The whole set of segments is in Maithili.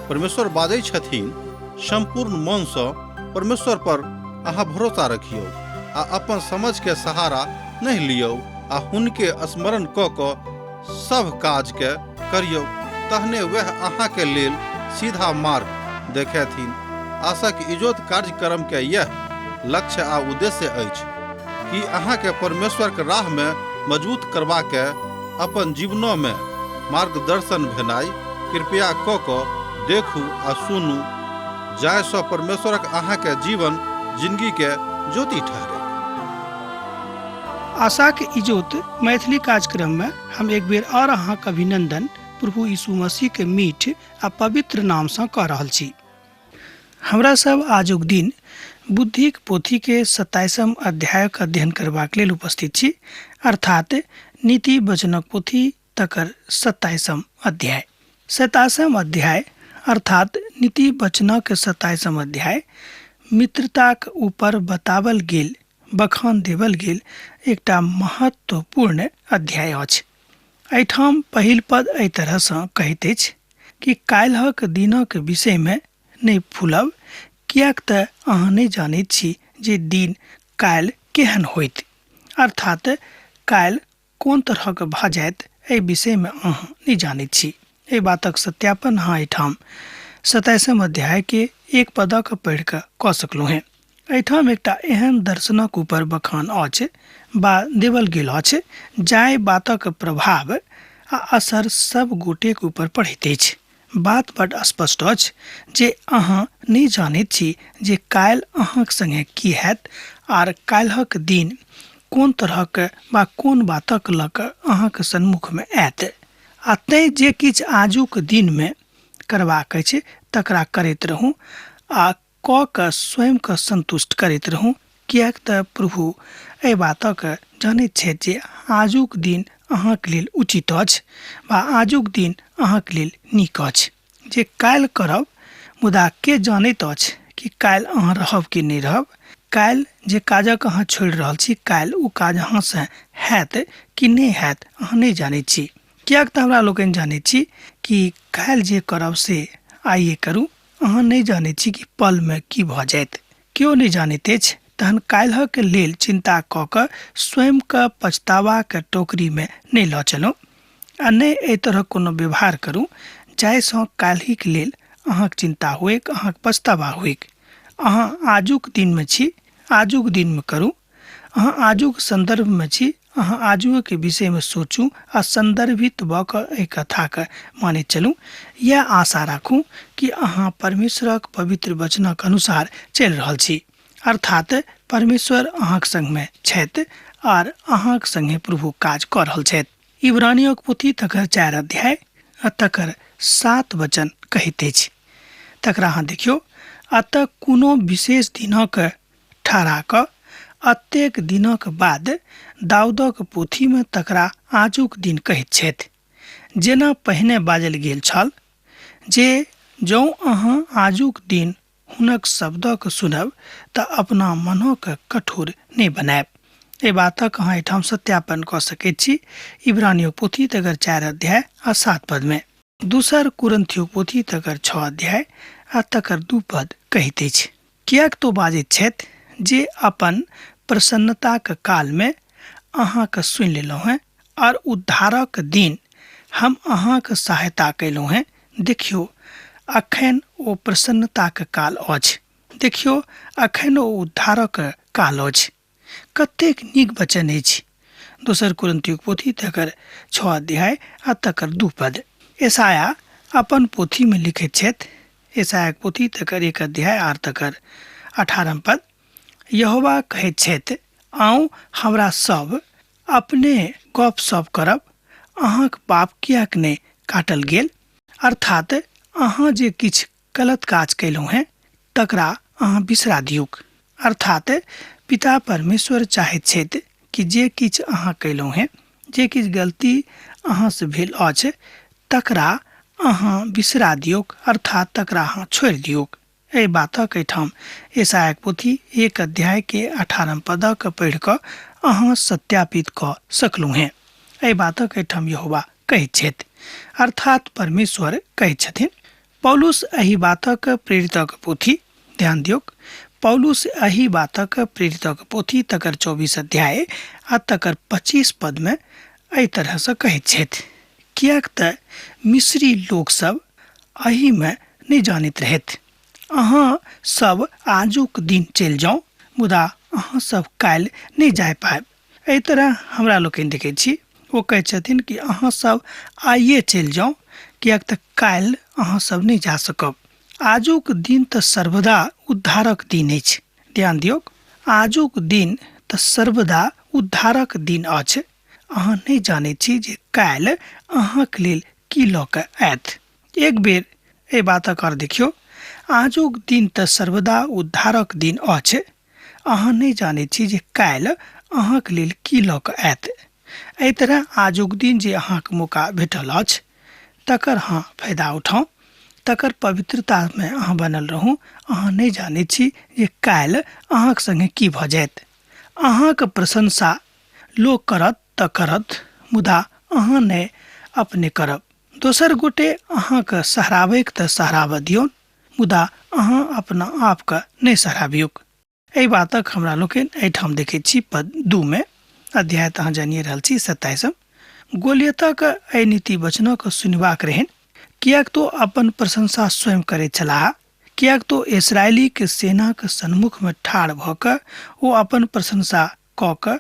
परमेश्वर बाजै छथिन, सम्पूर्ण मनसँ परमेश्वर पर अहाँ भरोसा रखियौ आ अपन समझके सहारा नहि लियौ आ हुनके स्मरण कऽ कऽ सभ काजके करियौ, तहने वएह अहाँके लेल सीधा मार्ग देखेथिन। आशाक इजोत कार्यक्रमके यैह लक्ष्य आ उद्देश्य अछि कि अहाँके परमेश्वरके राहमे मजबूत करबाके अपन जीवनोमे मार्गदर्शन भेनाइ। कृपया कऽ कऽ देखू आ सुनू जाहिसँ परमेश्वरक अहाँके जीवन जिनगीके ज्योति ठहरै। आशाक इजोत मैथिली कार्यक्रममे हम एक बेर आओर अहाँक अभिनंदन प्रभु यीशु मसीहके मीठ आ पवित्र नामसँ कऽ रहल छी। हमरा सब आजुक दिन बुद्धिक पोथीके 27म अध्यायक अध्ययन करबाक लेल उपस्थित छी, अर्थात नीति वचनक पोथी तकर 27म अध्याय। 27म अध्याय अर्थात नीति वचनक 27म अध्याय मित्रताक ऊपर बतावल गेल, बखान देवल गेल एकटा महत्वपूर्ण अध्याय अछि। एहिठाम पहिल पद एहि तरहसँ कहैत अछि कि काल्हक दिनक विषयमे नहि फूलब, किएक तऽ अहाँ नहि जानैत छी जे दिन काल्हि केहन होइत, अर्थात काल्हि कोन तरहक भऽ जायत एहि विषयमे अहाँ नहि जानैत छी। एहि बातक सत्यापन अहाँ एहिठाम 27म अध्यायके एक पदक पढ़ि कऽ कऽ सकलहुँ हेँ। एहिठाम एकटा एहन दर्शनक ऊपर बखान अछि बा देवल गेल अछि जाहि बातक प्रभाव आ असर सब गोटेक ऊपर पड़ैत अछि। बात बड स्पष्ट अछि जे अहाँ नहि जानैत छी जे काल्हि अहाँक संगे की हैत आर काल्हक दिन कोन तरहक वा कोन बातक लऽ कऽ अहाँक सन्मुखमे आयत, आ तैँ जे किछु आजुक दिनमे करबाक अछि तकरा करैत रहू आ कऽ कऽ स्वयंकेँ सन्तुष्ट करैत रहू, किएक तऽ प्रभु एहि बातक जनैत छथि जे आजुक दिन अहाँक लेल उचित अछि वा आजुक दिन अहाँक लेल नीक अछि। जे काल्हि करब, मुदा के जानैत अछि कि काल्हि अहाँ रहब कि नहि रहब। काल्हि जे काजक अहाँ छोड़ि रहल छी, काल्हि ओ काज अहाँसँ हैत कि नहि हैत, अहाँ नहि जानैत छी। किएक तऽ हमरा लोकनि जानैत छी कि काल्हि जे करब से आइए करू। अहाँ नहि जानैत छी कि पलमे की भऽ जायत, केओ नहि जानैत अछि। तहन काल्हक लेल चिन्ता कऽ कऽ स्वयंके पछतावाके टोकरीमे नहि लऽ चलू आ नहि एहि तरहक कोनो व्यवहार करू जाहिसँ काल्हिक लेल अहाँक चिन्ता होइक, अहाँक पछतावा होइक। अहाँ आजुक दिनमे छी, आजुक दिनमे करू। अहाँ आजुक सन्दर्भमे छी, अहाँ आजुएके विषयमे सोचू आ सन्दर्भित भऽ कऽ एहि कथाके मानैत चलू। इएह आशा राखू कि अहाँ परमेश्वरक पवित्र वचनक अनुसार चलि रहल छी, अर्थात परमेश्वर अहाँक संगमे छथि आर अहाँक संगे प्रभु काज कऽ रहल छथि। इब्रानियोक पोथी तकर 4 अध्याय आ तकर 7 वचन कहैत अछि, तकरा अहाँ देखियौ। अतः कोनो विशेष दिनक ठहरा कऽ अतेक दिनक बाद दाऊदक पोथीमे तकरा आजुक दिन कहैत छथि, जेना पहिने बाजल गेल छल जे जौं अहाँ आजुक दिन हुनक शब्दक सुनब तऽ अपना मनोके कठोर नहि बनायब। एहि बातक अहाँ एहिठाम सत्यापन कऽ सकैत छी इब्रानियो पोथी तकर 4 अध्याय आ 7 पदमे। दोसर कुरन्थियो पोथी तकर 6 अध्याय आ तकर 2 पद कहैत अछि, किएक तो बाजैत छथि जे अपन प्रसन्नताक कालमे अहाँके सुनि लेलहुँ हेँ आर उद्धारक दिन हम अहाँक सहायता कयलहुँ हेँ। देखियौ, अखन ओ प्रसन्नताक काल अछि। देखियौ, अखन ओ उद्धारक काल अछि। कतेक नीक वचन अछि। दोसर कुरन्थियोक पोथी तकर 6 अध्याय आ तकर 2 पद। यशायाह अपन पोथीमे लिखैत छथि, यशायाहक पोथी तकर 1 अध्याय आर तकर 18 पद, यहोवा कहैत छथि, आउ हमरा सब अपने गप सप करब, अहाँक पाप किएक नहि काटल गेल, अर्थात अहाँ जे किछु गलत काज कयलहुँ हेँ तकरा अहाँ बिसरा दियौक। अर्थात पिता परमेश्वर चाहैत छथि कि जे किछु अहाँ कयलहुँ हेँ, जे किछु गलती अहाँसँ भेल अछि तकरा अहाँ बिसरा दियौक, अर्थात तकरा अहाँ छोड़ि दियौक। एहि बातक एहिठाम यशायाहक पोथी 1 अध्याय के 18 पदक पढ़ि कऽ अहाँ सत्यापित कऽ सकलहुँ हेँ। एहि बातक एहिठाम यहोवा कहैत छथि, अर्थात परमेश्वर कहैत छथिन। पौलुस एहि बातक प्रेरितक पोथी, ध्यान दियौक, पौलुस एहि बातक प्रेरितक पोथी तकर 24 अध्याय आ तकर 25 पदमे एहि तरहसँ कहैत छथि, किएक तऽ मिस्री लोकसभ एहिमे नहि जानैत रहथि। अहाँ सब आजुक दिन चलि जाउ, मुदा अहाँ सब काल्हि नहि जाय पायब। एहि तरह हमरा लोकनि देखै छी, ओ कहै छथिन कि अहाँ सब आइए चलि जाउ, किएक तऽ काल्हि अहाँ सब नहि जा सकब। आजुक दिन तऽ सर्वदा उद्धारक दिन अछि। ध्यान दियौक, आजुक दिन तऽ सर्वदा उद्धारक दिन अछि। अहाँ नहि जानैत छी जे काल्हि अहाँक लेल की लऽ कऽ आयत। एक बेर एहि बातक आओर देखियौ, आजुक दिन तऽ सर्वदा उद्धारक दिन अछि। अहाँ नहि जानैत छी जे काल्हि अहाँक लेल की लऽ कऽ आयत। एहि तरह आजुक दिन जे अहाँक मौका भेटल अछि तकर अहाँ फायदा उठाउ, तकर पवित्रतामे अहाँ बनल रहू। अहाँ नहि जानैत छी जे काल्हि अहाँक सङ्गे की भऽ जायत। अहाँक प्रशंसा लोक करत तऽ करत, मुदा अहाँ नहि अपने करब। दोसर गोटे अहाँके सहराबैके तऽ सहराबऽ दियौन, मुदा अहाँ अपना आपके नहि सहराबियौक। एहि बातक हमरा लोकनि एहिठाम देखैत छी पद 2 मे, अध्याय तऽ अहाँ जानिए रहल छी 27। गोलियतक एहि नीति वचनक सुनबाक रहनि, किएक तो अपन प्रशंसा स्वयं करैत छलाह, किएक तो इसराइलीक सेनाक सन्मुखमे ठाढ़ भऽ कऽ ओ अपन प्रशंसा कऽ कऽ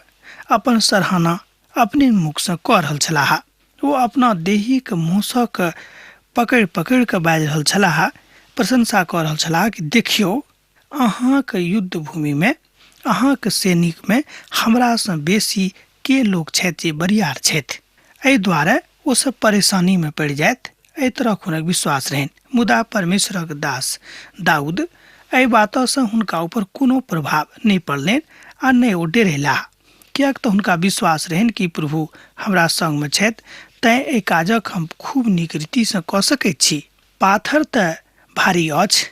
अपन सराहना अपने मुखसँ कऽ रहल छलाह। ओ अपना देहीक मौसक पकड़ि पकड़ि कऽ बाजि रहल छलाह, प्रशंसा कऽ रहल छलाह कि देखियौ, अहाँक युद्ध भूमिमे, अहाँक सैनिकमे हमरासँ बेसी के लोक छथि जे बरियार छथि। एहि दुआरे ओ सब परेशानीमे पड़ि जायत, एहि तरहक हुनक विश्वास रहनि। मुदा परमेश्वरक दास दाऊद एहि बातसँ हुनका ऊपर कोनो प्रभाव नहि पड़लनि आ नहि ओ डेरेलाह, किएक तऽ हुनका विश्वास रहनि कि प्रभु हमरा संगमे छथि, तैँ एहि काजक हम खूब नीक रीतिसँ कऽ सकैत छी। पाथर तऽ भारी अछि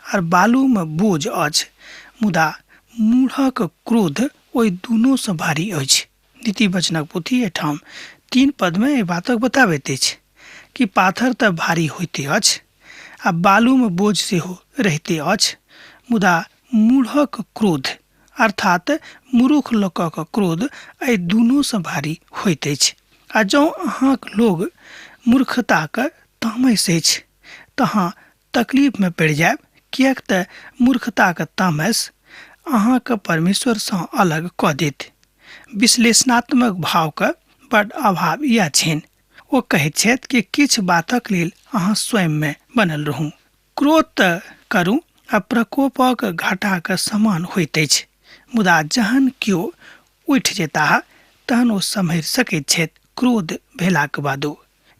आर बालूमे बोझ अछि, मुदा मूढ़क क्रोध ओहि दुनूसँ भारी अछि। नीति वचनक पोथी एहिठाम 3 पदमे एहि बातक बताबैत अछि कि पाथर तऽ भारी होइते अछि आ बालूमे बोझ सेहो रहिते अछि, मुदा मूढ़क क्रोध अर्थात मूर्ख लोकक क्रोध एहि दुनूसँ भारी होइत अछि। आ जँ अहाँक लोग मूर्खताक तामस अछि तऽ अहाँ तकलीफमे पड़ि जायब, किएक तऽ मूर्खताक तामस अहाँके परमेश्वरसँ अलग कऽ देत। विश्लेषणात्मक भावके बड अभाव इएह छनि। ओ कहैत छथि कि किछु बातक लेल अहाँ स्वयंमे बनल रहू। क्रोध तऽ करू आ प्रकोपक घाटाक समान होइत अछि, मुदा जहन केओ उठि जेताह तहन ओ सम्हरि सकैत छथि क्रोध भेलाक बादो।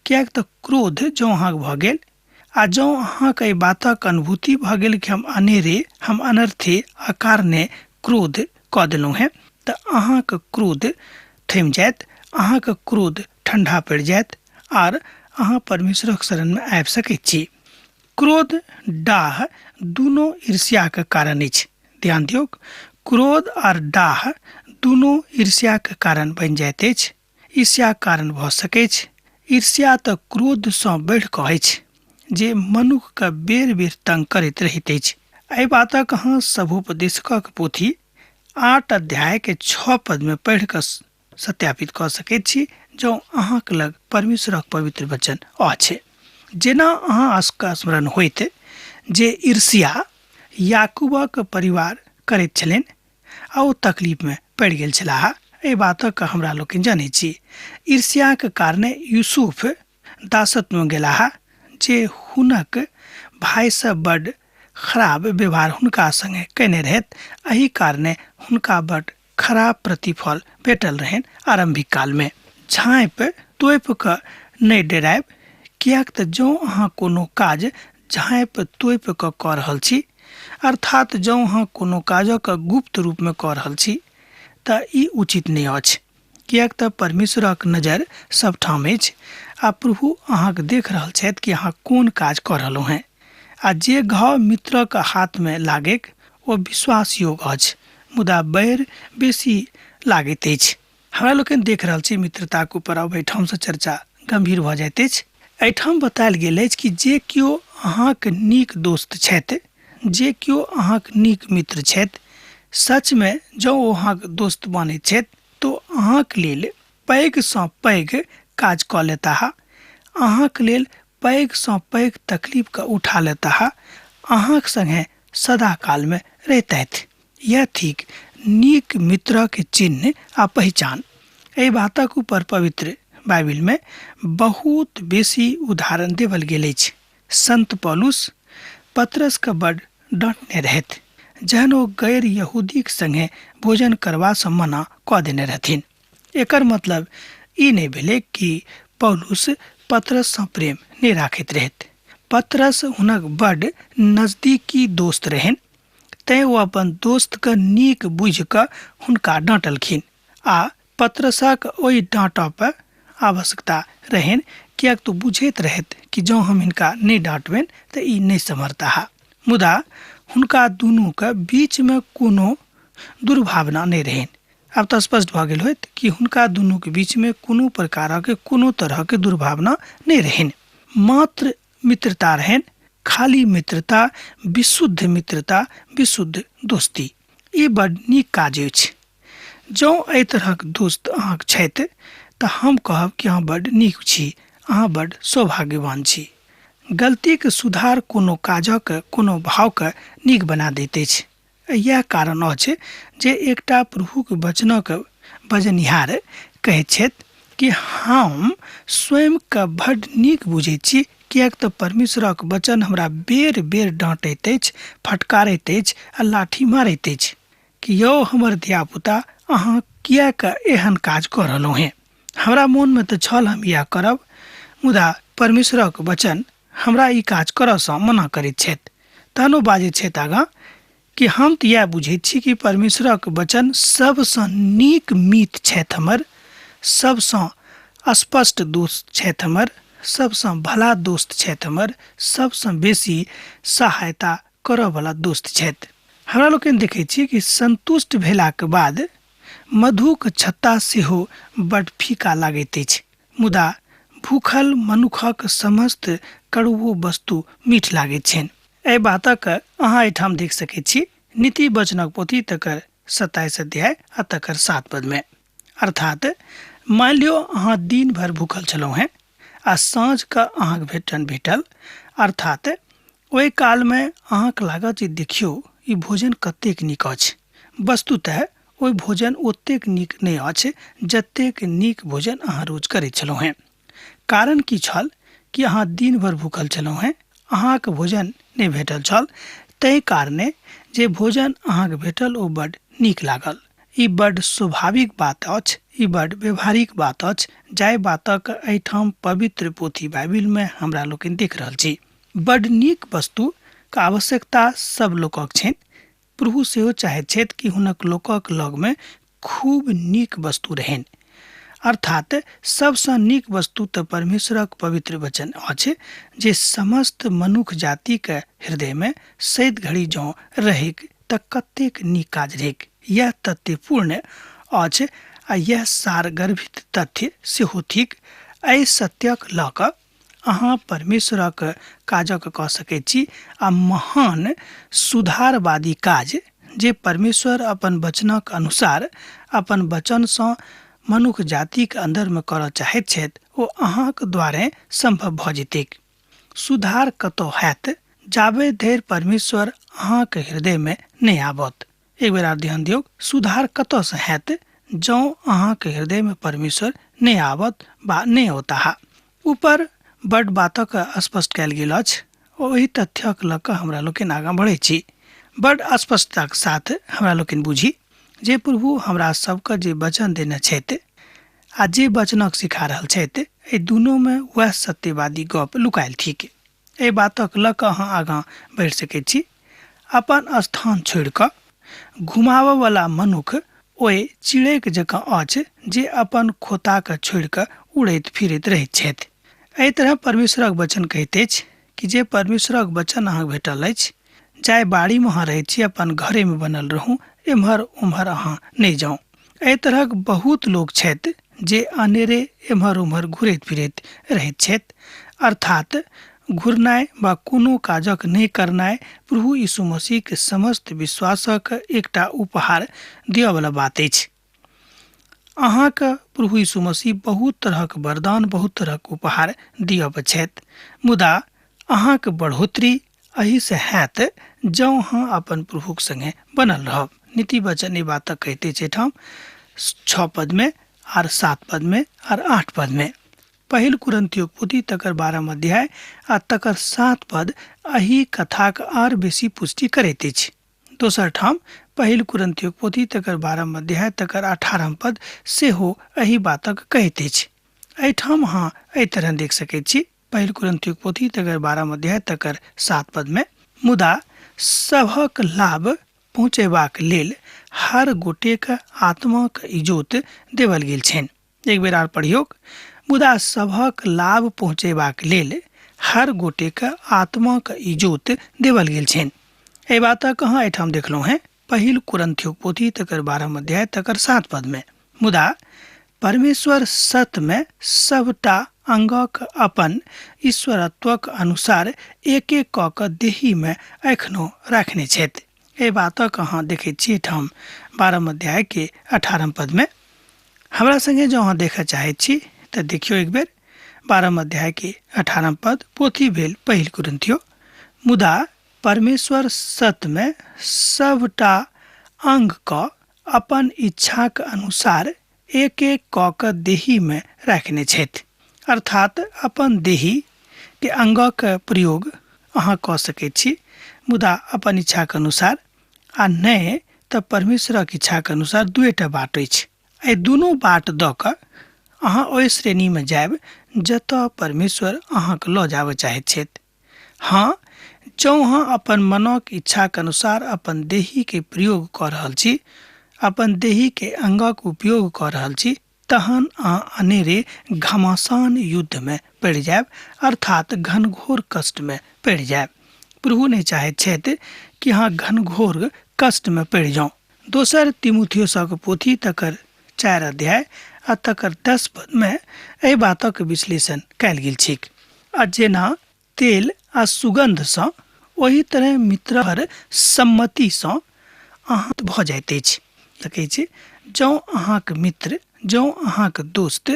किएक तऽ क्रोध जँ अहाँके भऽ गेल आ जँ अहाँके एहि बातक अनुभूति भऽ गेल कि हम अनेरे, हम अनर्थे अकारणे क्रोध कऽ देलहुँ हेँ, तऽ अहाँके क्रोध थमि जायत, अहाँके क्रोध ठण्डा पड़ि जायत आर अहाँ परमेश्वरक शरणमे आबि सकैत छी। क्रोध डाह दुनू ईर्ष्याके कारण अछि। ध्यान दियौक, क्रोध आर डाह दुनू ईर्ष्याके कारण बनि जाइत अछि। ईर्ष्याक कारण भऽ सकैछ। ईर्ष्या तऽ क्रोधसँ बढ़ि कऽ अछि जे मनुखके बेर बेर तंग करैत रहैत अछि। एहि बातक अहाँ सभोपदेशकक पोथी 8 अध्यायके 6 पदमे पढ़ि कऽ सत्यापित कऽ सकैत छी, जँ अहाँक लग परमेश्वरक पवित्र वचन अछि। जेना अहाँ स्मरण होइत जे ईर्ष्या याकूबक परिवार करैत छलनि आ ओ तकलीफमे पड़ि गेल छलाह, एहि बातक हमरा लोकनि जनैत छी। ईर्ष्याक कारणे यूसुफ दासत्वमे गेलाह, जे हुनक भाइसँ बड्ड खराब व्यवहार हुनका सङ्गे कयने रहथि। एहि कारणे हुनका बड्ड खराब प्रतिफल भेटल रहनि आरम्भिक कालमे। झाँपि तोपि कऽ नहि डेरायब, किएक तऽ जँ अहाँ कोनो काज झाँपि तोपि कऽ कऽ रहल छी, अर्थात जँ अहाँ कोनो काजक गुप्त रूपमे कऽ रहल छी, तऽ ई उचित नहि अछि, किएक तऽ परमेश्वरक नजर सबठाम अछि आ प्रभु अहाँके देख रहल छथि कि अहाँ कोन काज कऽ रहलहुँ हेँ। आ जे घाव मित्रक हाथमे लागैक ओ विश्वास योग्य अछि, मुदा बैर बेसी लागैत अछि। हमरा लोकनि देख रहल छी मित्रताक ऊपर अब एहिठामसँ चर्चा गम्भीर भऽ जाइत अछि। एहिठाम बतायल गेल अछि कि जे केओ अहाँके नीक दोस्त छथि, जे केओ अहाँके नीक मित्र छथि, सचमे जँ ओ अहाँके दोस्त बनैत छथि तो अहाँके लेल पैघसँ पैघ काज कऽ लेताह, अहाँके लेल पैघसँ पैघ तकलीफके उठा लेताह, अहाँके सङ्गे सदा कालमे रहितथि। यह थिक नीक मित्रक चिन्ह आ पहिचान। एहि बातक ऊपर पवित्र बाइबिलमे बहुत बेसी उदाहरण देवल गेल अछि। संत पौलुस पतरसके बड डाँटने रहथि जहन ओ गैर यहूदीक संगे भोजन करबासँ मना कऽ देने रहथिन। एकर मतलब ई नहि भेलै कि पौलुस पतरससँ प्रेम नहि राखैत रहथि। पतरस हुनक बड नजदीकी दोस्त रहनि, तैँ ओ अपन दोस्तके नीक बुझि कऽ हुनका डाँटलखिन आ पतरसक ओहि डाँटऽ पर आवश्यकता रहनि, किएक तऽ बुझैत रहथि कि जँ हम हिनका नहि डाँटबनि तऽ ई नहि सम्हरताह। मुदा हुनका दुनूके बीचमे कोनो दुर्भावना नहि रहनि। आब तऽ स्पष्ट भऽ गेल होयत कि हुनका दुनूके बीचमे कोनो प्रकारक कोनो तरहके दुर्भावना नहि रहनि, मात्र मित्रता रहनि, खाली मित्रता, विशुद्ध मित्रता, विशुद्ध दोस्ती। ई बड नीक काज अछि। जँ एहि तरहक दोस्त अहाँके छथि तऽ हम कहब कि अहाँ बड नीक छी, अहाँ बड सौभाग्यवान छी। गलतीके सुधार कोनो काजक कोनो भावके नीक बना दैत अछि। इएह कारण अछि जे एकटा प्रभुक वचनक बजनिहार कहैत छथि कि हम स्वयंके बड नीक बुझैत छी, किएक तऽ परमेश्वरक वचन हमरा बेर बेर डाँटैत अछि, फटकारैत अछि आ लाठी मारैत अछि कि यौ हमर धियापुता, अहाँ किएक एहन काज कऽ रहलहुँ हेँ? हमरा मोनमे तऽ छल हम इएह करब, मुदा परमेश्वरक वचन हमरा ई काज करऽसँ मना करैत छथि। तहन ओ बाजैत छथि आगाँ कि हम तऽ इएह बुझैत छी कि परमेश्वरक वचन सबसँ नीक मीत छथि हमर, सबसँ स्पष्ट दोस्त छथि हमर, सबसँ भला दोस्त छथि हमर, सबसँ बेसी सहायता करऽवला दोस्त छथि। हमरा लोकनि देखै छी कि संतुष्ट भेलाक बाद मधुक छत्ता सेहो बड फीका लागैत अछि, मुदा भूखल मनुखक समस्त कड़ुओ वस्तु मीठ लागैत छनि। एहि बातक अहाँ एहिठाम देख सकैत छी नीति वचनक पोथी तकर 27 अध्याय आ तकर 7 पदमे। अर्थात मानि लियौ अहाँ दिन भरि भूखल छलहुँ हेँ आ साँझके अहाँके भेटन भेटल, अर्थात ओहि कालमे अहाँके लागत जे देखियौ ई भोजन कतेक नीक अछि। वस्तुतः ओहि भोजन ओतेक नीक नहि अछि जतेक नीक भोजन अहाँ रोज करैत छलहुँ हेँ। कारण की छल कि अहाँ दिन भरि भूखल छलहुँ हेँ, अहाँके भोजन नहि भेटल छल, ताहि कारणे जे भोजन अहाँके भेटल ओ बड नीक लागल। ई बड स्वाभाविक बात अछि, ई बड व्यवहारिक बात अछि, जाहि बातक एहिठाम पवित्र पोथी बाइबिलमे हमरा लोकनि देख रहल छी। बड नीक वस्तुके आवश्यकता सब लोकक छनि। प्रभु सेहो चाहैत छथि कि हुनक लोकक लगमे खूब नीक वस्तु रहनि। अर्थात सबसँ नीक वस्तु तऽ परमेश्वरक पवित्र वचन अछि जे समस्त मनुख जातिके हृदयमे सैत घड़ी जँ रहैक तऽ कतेक नीक काज रहैक। यह तथ्यपूर्ण अछि आ यह सारगर्भित तथ्य सेहो थिक। एहि सत्यक लऽ कऽ अहाँ परमेश्वरक काजक कऽ सकैत छी आ महान सुधारवादी काज जे परमेश्वर अपन वचनक अनुसार अपन वचनसँ मनुख जातिक अन्दरमे करऽ चाहैत छथि ओ अहाँक द्वारे सम्भव भऽ जेतैक। सुधार कतौ हैत जाबे धरि परमेश्वर अहाँक हृदयमे नहि आबत। एक बेर आर ध्यान दियौ, सुधार कतऽसँ हैत जँ अहाँक हृदयमे परमेश्वर नहि आबत वा नहि औताह। ऊपर बड बातक स्पष्ट कयल गेल अछि, ओहि तथ्यक लऽ कऽ हमरा लोकनि आगाँ बढ़ैत छी। बड स्पष्टताक साथ हमरा लोकनि बुझी जे प्रभु हमरा सबके जे वचन देने छथि आ जे वचनक सिखा रहल छथि, एहि दुनूमे वएह सत्यवादी गप लुकायल थिक। एहि बातक लऽ कऽ अहाँ आगाँ बढ़ि सकैत छी। अपन स्थान छोड़ि कऽ घुमाबयवला मनुख ओहि चिड़ैक जकाँ अछि जे अपन खोताके छोड़ि कऽ उड़ैत फिरैत रहैत छथि। एहि तरह परमेश्वरक वचन कहैत अछि कि जे परमेश्वरक वचन अहाँके भेटल अछि, जाहि बाड़ीमे अहाँ रहैत छी अपन घरेमे बनल रहू, एम्हर ओम्हर अहाँ नहि जाउ। एहि तरहक बहुत लोक छथि जे अनेरे एम्हर ओम्हर घुरैत फिरैत रहैत छथि। अर्थात घुरनाइ वा कोनो काजक नहि करनाइ प्रभु यीशु मसीहके समस्त विश्वासक एकटा उपहार दिअवला बात अछि। अहाँके प्रभु यीशु मसीह बहुत तरहक वरदान, बहुत तरहक उपहार दिअब छथि, मुदा अहाँके बढ़ोतरी एहिसँ हैत जँ अहाँ अपन प्रभुक संगे बनल रहब। नीति वचन ई बातक कहिते छै ठाम 6 पदमे आर 7 पदमे आर 8 पदमे। पहिल कुरिन्थियोक पोथी तकर 12 अध्याय आ तकर 7 पद एहि कथाक आर बेसी पुष्टि करैत अछि। दोसर ठाम पहिल कुरिन्थियोक पोथी तकर 12 अध्याय तकर 18 पद सेहो एहि बातक कहैत अछि। एहिठाम अहाँ एहि तरह देख सकैत छी, पहिल कुरिन्थियोक पोथी तकर 12 अध्याय तकर 7 पदमे, मुदा सभक लाभ पहुँचेबाक लेल हर गोटेक आत्माक इजोत देवल गेल छनि। एक बेर आर पढ़ियौक, मुदा सभक लाभ पहुँचेबाक लेल हर गोटेक आत्माक इजोत देवल गेल छनि। एहि बातक अहाँ एहिठाम देखलहुँ हेँ पहिल कुरिन्थियोक पोथी तकर 12 अध्याय तकर 7 पदमे, मुदा परमेश्वर सतमे सबटा अंगक अपन ईश्वरत्वक अनुसार एक एक कऽ कऽ देहीमे एखनो राखने छथि। एहि बातक अहाँ देखैत छी एहिठाम 12 अध्यायके 18 पदमे। हमरा संगे जँ अहाँ देखऽ चाहैत छी तऽ देखियौ एक बेर 12 अध्यायके 18 पद, पोथी भेल पहिल कुरिन्थियो, मुदा परमेश्वर सतमे सबटा अंगके अपन इच्छाक अनुसार एक एक कऽ कऽ देहीमे राखने छथि। अर्थात अपन देहीके अंगक प्रयोग अहाँ कऽ सकैत छी, मुदा अपन इच्छाक अनुसार, आ नहि तऽ परमेश्वरक इच्छाक अनुसार। दुएटा बाट अछि। एहि दुनू बाट दऽ कऽ अहाँ ओहि श्रेणीमे जायब जतऽ परमेश्वर अहाँके लऽ जाबऽ चाहैत छथि। हाँ, जँ अहाँ अपन मनक इच्छाक अनुसार अपन देहीके प्रयोग कऽ रहल छी, अपन देहीके अंगक उपयोग कऽ रहल छी, तहन अहाँ अनेरे घमासान युद्धमे पड़ि जायब, अर्थात घनघोर कष्टमे पड़ि जायब। प्रभु नहि चाहैत छथि कि अहाँ घनघोर कष्टमे पड़ि जाउ। दोसर तीमुथियुसक पोथी तकर 4 अध्याय आ तकर 10 पदमे एहि बातक विश्लेषण कयल गेल छैक। आ जेना तेल आ सुगंधसँ ओहि तरह मित्रक सम्मतिसँ अहाँ भऽ जाइत अछि। सकै छी जँ अहाँके मित्र, जँ अहाँके दोस्त,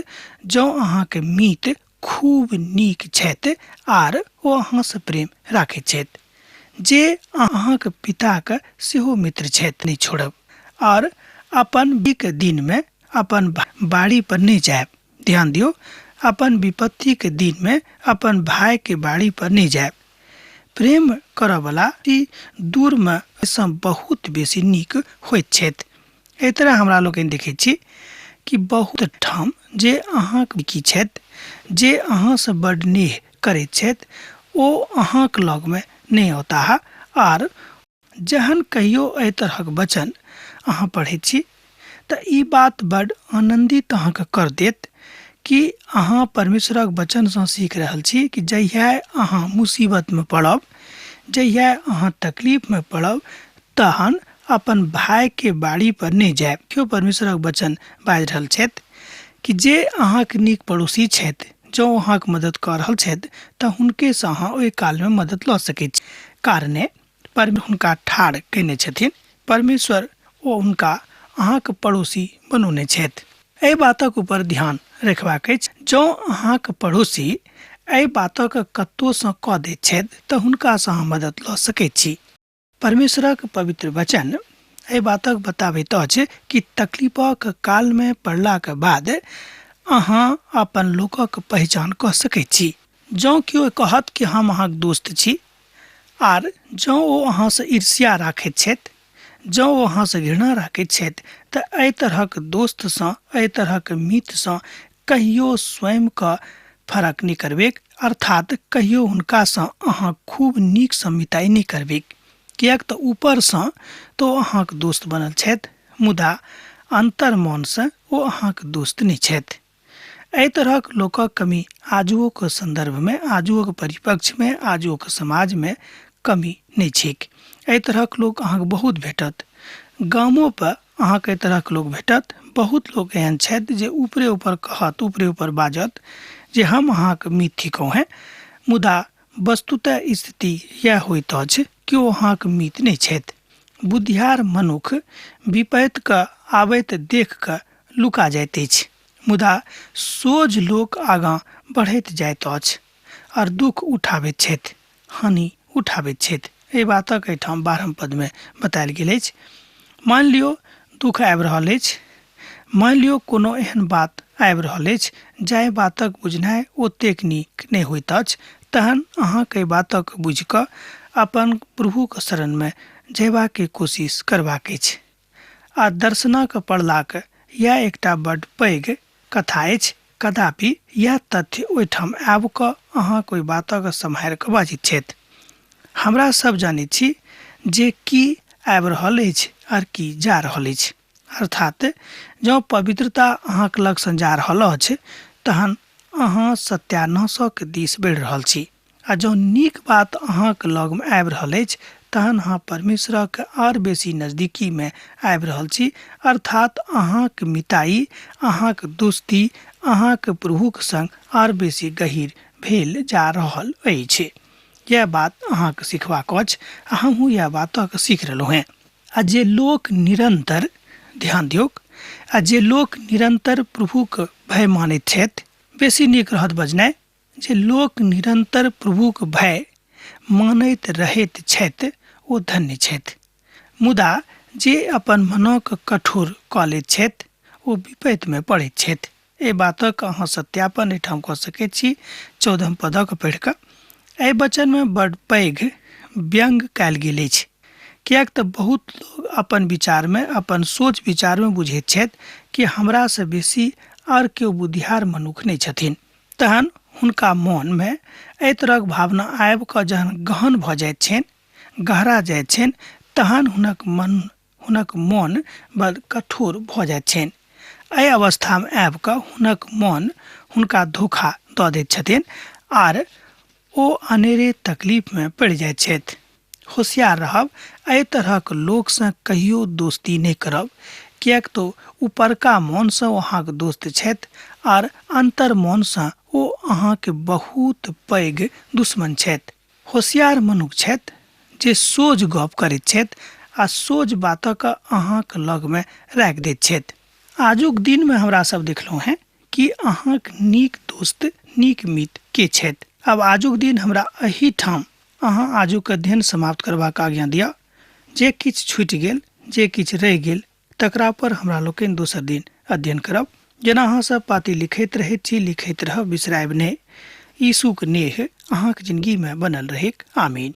जँ अहाँके मीत खूब नीक छथि आर ओ अहाँसँ प्रेम राखैत छथि, जे अहाँके पिताके सेहो मित्र छथि, नहि छोड़ब आर अपन विपत्तिके दिनमे अपन बाड़ी पर नहि जायब। ध्यान दियौ, अपन विपत्तिके दिनमे अपन भाइके बाड़ी पर नहि जायब। प्रेम करऽवला दूरमे सँ बहुत बेसी नीक होइत छथि। एहि तरह हमरा लोकनि देखैत छी कि बहुत ठाम जे अहाँके की छथि, जे अहाँसँ बड नेह करैत छथि, ओ अहाँके लगमे नहि औताह। आर जहन कहियो एहि तरहक वचन अहाँ पढ़ैत छी तऽ ई बात बड आनन्दित अहाँके कर देत कि अहाँ परमेश्वरक वचनसँ सीख रहल छी कि जहिया अहाँ मुसीबतमे पड़ब, जहिया अहाँ तकलीफमे पड़ब, तहन अपन भाइके बाड़ी पर नहि जायब। केओ परमेश्वरक वचन बाजि रहल छथि कि जे अहाँके नीक पड़ोसी छथि, जँ अहाँके मदद कऽ रहल छथि, तऽ हुनकेसँ अहाँ ओहि कालमे मदद लऽ सकैत छी। कारणे परमेश्वर हुनका ठाढ़ कयने छथिन, परमेश्वर ओ हुनका अहाँके पड़ोसी बनौने छथि। एहि बातक ऊपर ध्यान रखबाक अछि, जँ अहाँके पड़ोसी एहि बातक कतोसँ कऽ दैत छथि तऽ हुनकासँ अहाँ मदद लऽ सकैत छी। परमेश्वरक पवित्र वचन एहि बातक बताबैत अछि कि तकलीफक कालमे पड़लाक बाद अहाँ अपन लोकक पहचान कऽ सकैत छी। जँ केओ कहत कि हम अहाँक दोस्त छी, आर जँ ओ अहाँसँ ईर्ष्या राखैत छथि, जँ ओ अहाँसँ घृणा राखैत छथि, तऽ एहि तरहक दोस्तसँ, एहि तरहक मित्रसँ कहियो स्वयंके फरक नहि करबैक, अर्थात कहियो हुनकासँ अहाँ खूब नीकसँ मिताइ नहि करबैक। किएक तऽ ऊपरसँ तऽ ओ अहाँक दोस्त बनल छथि, मुदा अन्तर्मनसँ ओ अहाँक दोस्त नहि छथि। एहि तरहक लोकक कमी आजुओक सन्दर्भमे, आजुओक परिप्रेक्ष्यमे, आजुओक समाजमे कमी नहि छैक। एहि तरहक लोक अहाँके बहुत भेटत। गामोपर अहाँके एहि तरहक लोक भेटत। बहुत लोक एहन छथि जे ऊपरे ऊपर कहत, ऊपरे ऊपर बाजत जे हम अहाँके मित्र थिकहुँ हेँ, मुदा वस्तुतः स्थिति इएह होइत अछि कि ओ अहाँक मीत नहि छथि। बुद्धियार मनुख विपैतके आबैत देख कऽ लुका जाइत अछि, मुदा सोझ लोक आगाँ बढ़ैत जाइत अछि आओर दुख उठाबैत छथि, हानि उठाबैत छथि। एहि बातक एहिठाम 12 पदमे बतायल गेल अछि। मानि लियौ दुख आबि रहल अछि, मानि लियौ कोनो एहन बात आबि रहल अछि जाहि बातक बुझनाइ ओतेक नीक नहि होइत अछि, तहन अहाँके एहि बातक बुझि कऽ अपन प्रभुक शरणमे जयबाके कोशिश करबाक अछि। आ दर्शनक पढ़लाक इएह एकटा बड्ड पैघ कथा अछि। कदापि इएह तथ्य ओहिठाम आबि कऽ अहाँक ओहि बातक सम्हारि कऽ बाजैत छथि। हमरा सब जानैत छी जे की आबि रहल अछि आर की जा रहल अछि। अर्थात जँ पवित्रता अहाँक लगसँ जा रहल अछि तहन अहाँ सत्यानाशक दिस बढ़ि रहल छी, आ जँ नीक बात अहाँक लगमे आबि रहल अछि तहन अहाँ परमेश्वरक आर बेसी नजदीकीमे आबि रहल छी। अर्थात अहाँक मिताई, अहाँक दोस्ती, अहाँक प्रभुक संग आर बेसी गहीर भेल जा रहल अछि। यैह बात अहाँके सिखबाक अछि आ हमहूँ यैह बातक सीख रहलहुँ हेँ। आ जे लोक निरन्तर, ध्यान दियौक, आ जे लोक निरन्तर प्रभुक भय मानैत छथि, बेसी नीक रहत बजनाइ जे लोक निरन्तर प्रभुक भय मानैत रहैत छथि ओ धन्य छथि। मुदा जे अपन मनक कठोर कऽ लैत छथि ओ विपैतमे पड़ैत छथि। एहि बातक अहाँ सत्यापन एहिठाम कऽ सकैत छी 14 पदक पढ़ि कऽ। एहि वचनमे बड्ड पैघ व्यंग कयल गेल अछि, किएक तऽ बहुत लोग अपन विचारमे, अपन सोच विचारमे बुझैत छथि कि हमरासँ बेसी आर केओ बुद्धियार मनुख नहि छथिन। तहन हुनका मोनमे एहि तरहक भावना आबि कऽ जहन गहन भऽ जाइत छनि, गहरा जाइत छनि, तहन हुनक मन, हुनक मोन बड़ कठोर भऽ जाइत छनि। एहि अवस्थामे आबि कऽ हुनक मोन हुनका धोखा दऽ दैत छथिन आर ओ अनेरे तकलीफमे पड़ि जाइत छथि। होशियार रहब, एहि तरहक लोकसँ कहियो दोस्ती नहि करब, किएक तऽ उपरका मोनसँ ओ अहाँक दोस्त छथि आर अन्तर मोनसँ ओ अहाँके बहुत पैघ दुश्मन छथि। होशियार मनुख छथि जे सोझ गप करैत छथि आ सोझ बातक अहाँक लगमे राखि दैत छथि। आजुक दिनमे हमरा सब देखलहुँ हेँ कि अहाँक नीक दोस्त, नीक मित्र के छथि। आब आजुक दिन हमरा एहिठाम अहाँ आजुक अध्ययन समाप्त करबाक आज्ञा दिअ। जे किछु छूटि गेल, जे किछु रहि गेल, तकरा पर हमरा लोकनि दोसर दिन अध्ययन करब। जेना अहाँ सब पाती लिखैत रहैत छी, लिखैत रहब, बिसरायब नहि। यीशुक नेह अहाँक जिनगीमे बनल रहैक। आमीन।